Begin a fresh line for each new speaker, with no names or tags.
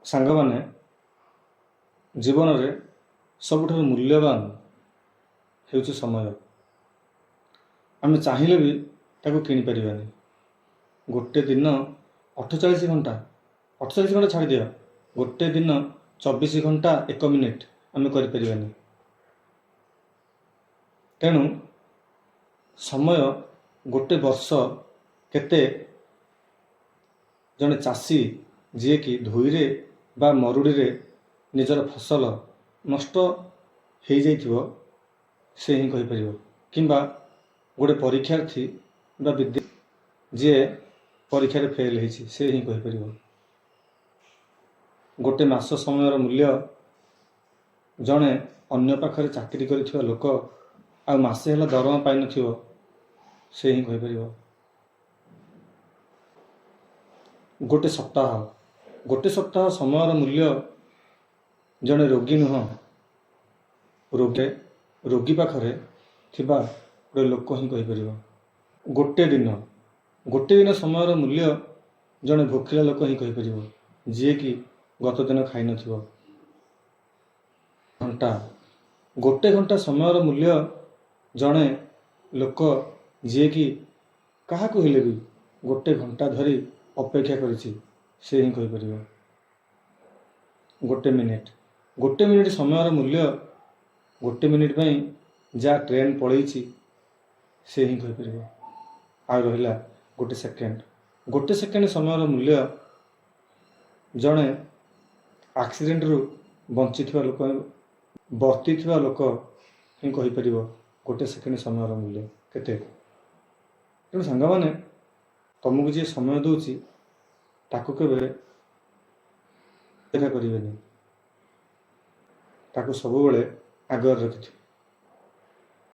ସାଙ୍ଗମାନେ, ଜୀବନରେ ସବୁଠାରୁ ମୂଲ୍ୟବାନ ହେଉଛି ସମୟ। ଆମେ ଚାହିଁଲେ ବି ତାକୁ କିଣିପାରିବାନି। ଗୋଟେ ଦିନ 48 ଘଣ୍ଟା, 48 ଘଣ୍ଟା ଛାଡ଼ିଦିଅ, ଗୋଟେ ଦିନ 24 ଘଣ୍ଟା 1 ମିନିଟ୍ ଆମେ କରିପାରିବାନି। ତେଣୁ ସମୟ ଗୋଟେ ବର୍ଷ କେତେ, ଜଣେ ଚାଷୀ ଯିଏକି ଧୋଇରେ ବା ମରୁଡ଼ିରେ ନିଜର ଫସଲ ନଷ୍ଟ ହେଇଯାଇଥିବ, ସେ ହିଁ କହିପାରିବ, କିମ୍ବା ଗୋଟେ ପରୀକ୍ଷାର୍ଥୀ ବା ବିଦ୍ୟା ଯିଏ ପରୀକ୍ଷାରେ ଫେଲ୍ ହେଇଛି, ସେ ହିଁ କହିପାରିବ। ଗୋଟେ ମାସ ସମୟର ମୂଲ୍ୟ ଜଣେ ଅନ୍ୟ ପାଖରେ ଚାକିରି କରିଥିବା ଲୋକ ଆଉ ମାସେ ହେଲା ଦରମା ପାଇନଥିବ, ସେ ହିଁ କହିପାରିବ। ଗୋଟେ ସପ୍ତାହ, ଗୋଟେ ସପ୍ତାହ ସମୟର ମୂଲ୍ୟ ଜଣେ ରୋଗୀ ନୁହଁ, ରୋଗୀ ପାଖରେ ଥିବା ଗୋଟେ ଲୋକ ହିଁ କହିପାରିବ। ଗୋଟେ ଦିନ, ଗୋଟେ ଦିନ ସମୟର ମୂଲ୍ୟ ଜଣେ ଭୋକିଲା ଲୋକ ହିଁ କହିପାରିବ, ଯିଏକି ଗତ ଦିନ ଖାଇନଥିବ। ଘଣ୍ଟା, ଗୋଟେ ଘଣ୍ଟା ସମୟର ମୂଲ୍ୟ ଜଣେ ଲୋକ ଯିଏକି କାହାକୁ ହେଲେ ବି ଗୋଟେ ଘଣ୍ଟା ଧରି ଅପେକ୍ଷା କରିଛି, ସେ ହିଁ କହିପାରିବ। ଗୋଟେ ମିନିଟ୍, ଗୋଟେ ମିନିଟ୍ ସମୟର ମୂଲ୍ୟ ଗୋଟେ ମିନିଟ୍ ପାଇଁ ଯାହା ଟ୍ରେନ୍ ପଳେଇଛି, ସେ ହିଁ କହିପାରିବ। ଆଉ ରହିଲା ଗୋଟେ ସେକେଣ୍ଡ, ଗୋଟେ ସେକେଣ୍ଡ ସମୟର ମୂଲ୍ୟ ଜଣେ ଆକ୍ସିଡେଣ୍ଟରୁ ବଞ୍ଚିଥିବା ଲୋକ, ବର୍ତ୍ତିଥିବା ଲୋକ ହିଁ କହିପାରିବ ଗୋଟେ ସେକେଣ୍ଡ ସମୟର ମୂଲ୍ୟ କେତେ। ତେଣୁ ସାଙ୍ଗମାନେ, ତୁମକୁ ଯିଏ ସମୟ ଦେଉଛି ତାକୁ କେବେ ଅପେକ୍ଷା କରିବେନି, ତାକୁ ସବୁବେଳେ ଆଗରେ ରଖିଥିବ।